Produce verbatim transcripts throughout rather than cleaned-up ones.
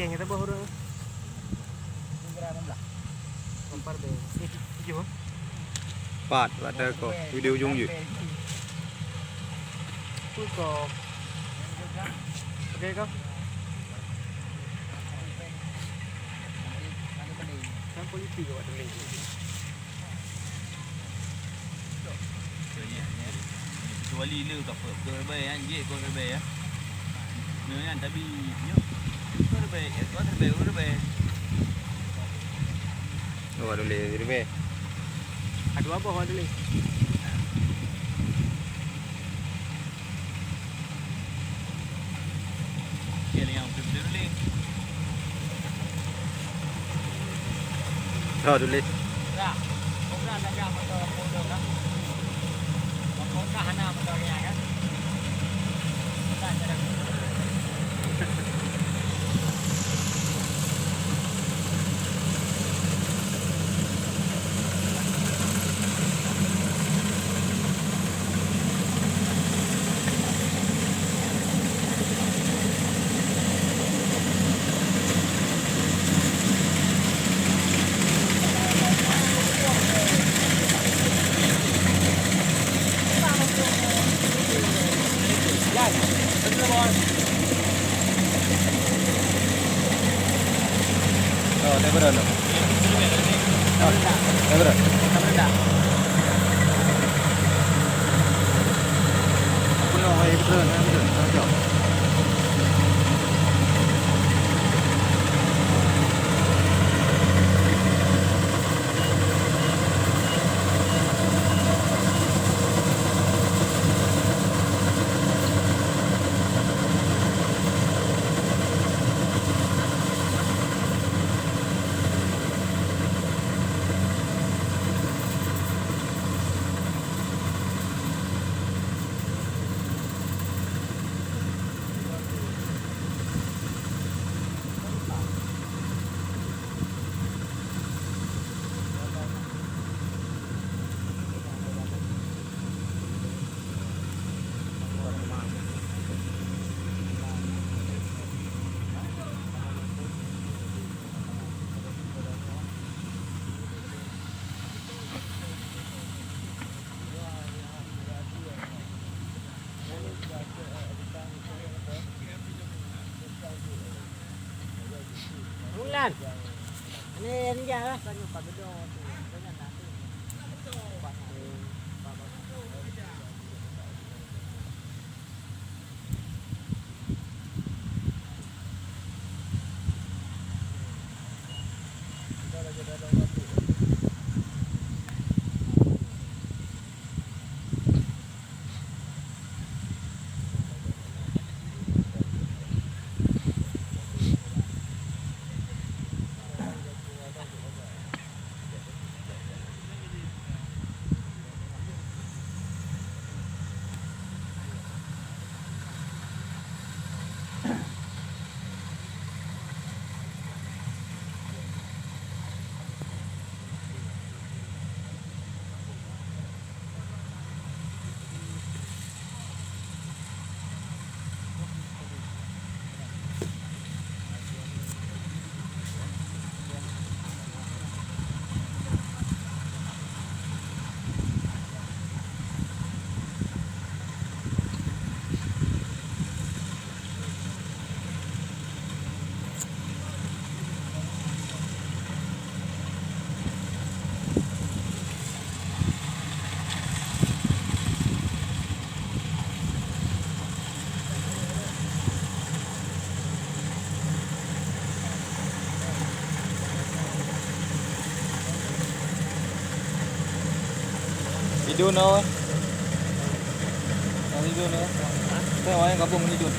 Nyang saboh ureueng. Nomor berapa? Nomor berapa? Tujuh. Pat, pat ko. Di ujong jih. Oke, kau. Kan politik awak tulis. Kecuali le ka pe, pe rebai, kan, jeuet pe rebai, ya. Nyoe nyan, tapi nyoe pe rebai, ya, pe rebai, pe rebai. Oh, ada boleh rebai. Ada apa, ada boleh? Oke, yang betul-betul ni. Oh, tulis. Oh, daripada mana? Oh, daripada? Aku nak air betul, air betul. Tengok. Mulan. Ini yang dia lah. Idun, oh. Idun, oh. Saya orang gabung Idun.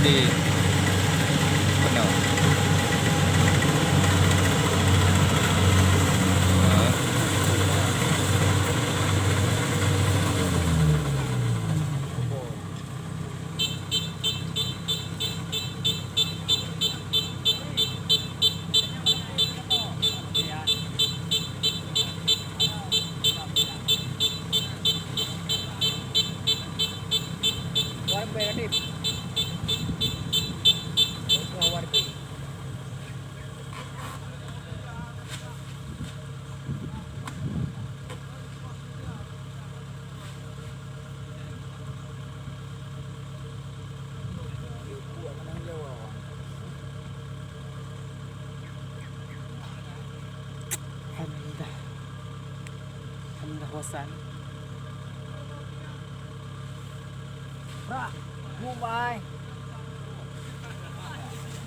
Penuh. Alhamdulillah. Alhamdulillah bosan. Bra, bu bai.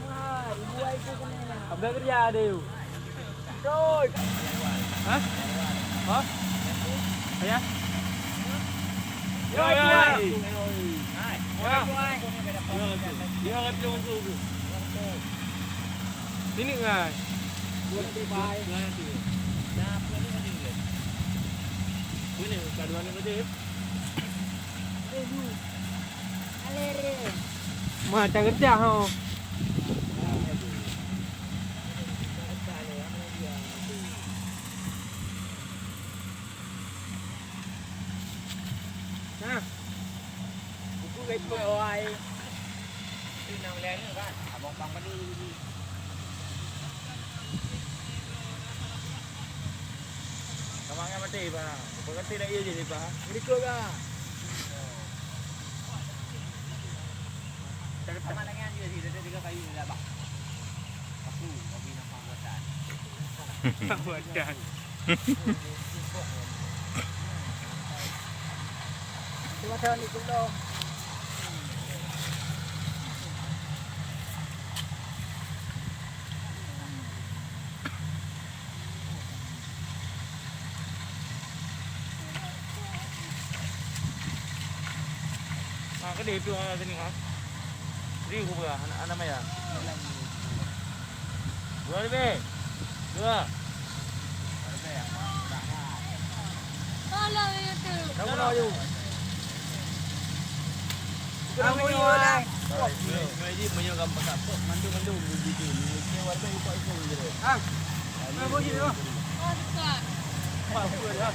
Wah, ibu ai tu kena. Abang kerja ada you. Hah? Hah? Ya? Ya, ya. Ya. Ya, ya. Ini kan. Ini, kaduan ni tadi. Mata gedah ho. Nah. Buku gaji buat awai. Itu nak boleh anu kan? Abang pang balik. Sama dengan mati, Pak. Berhenti nak iya je, Pak. Berikut, Pak. Sama dengan dia sih, dia tiga kali dah, Pak. Aku, kami nampak buatan. Buatan. Itu macam ni, belum. Ha, ka deh tu, ha, sini, ha. Serius ku peugah, anak, anak maya. Dua lebih. Dua. Kamu nak ayu? Kamu ni orang. Meunyoe gampang tak mandum-mandum begitu. Meunyoe warga ikut-ikut je. Ha? Mana bunyi tu? Oh, dekat. Apa dah?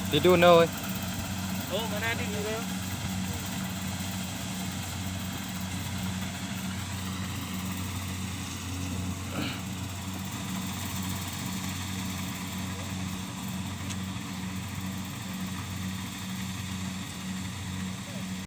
Tidur noh. Oh, mana ada ni?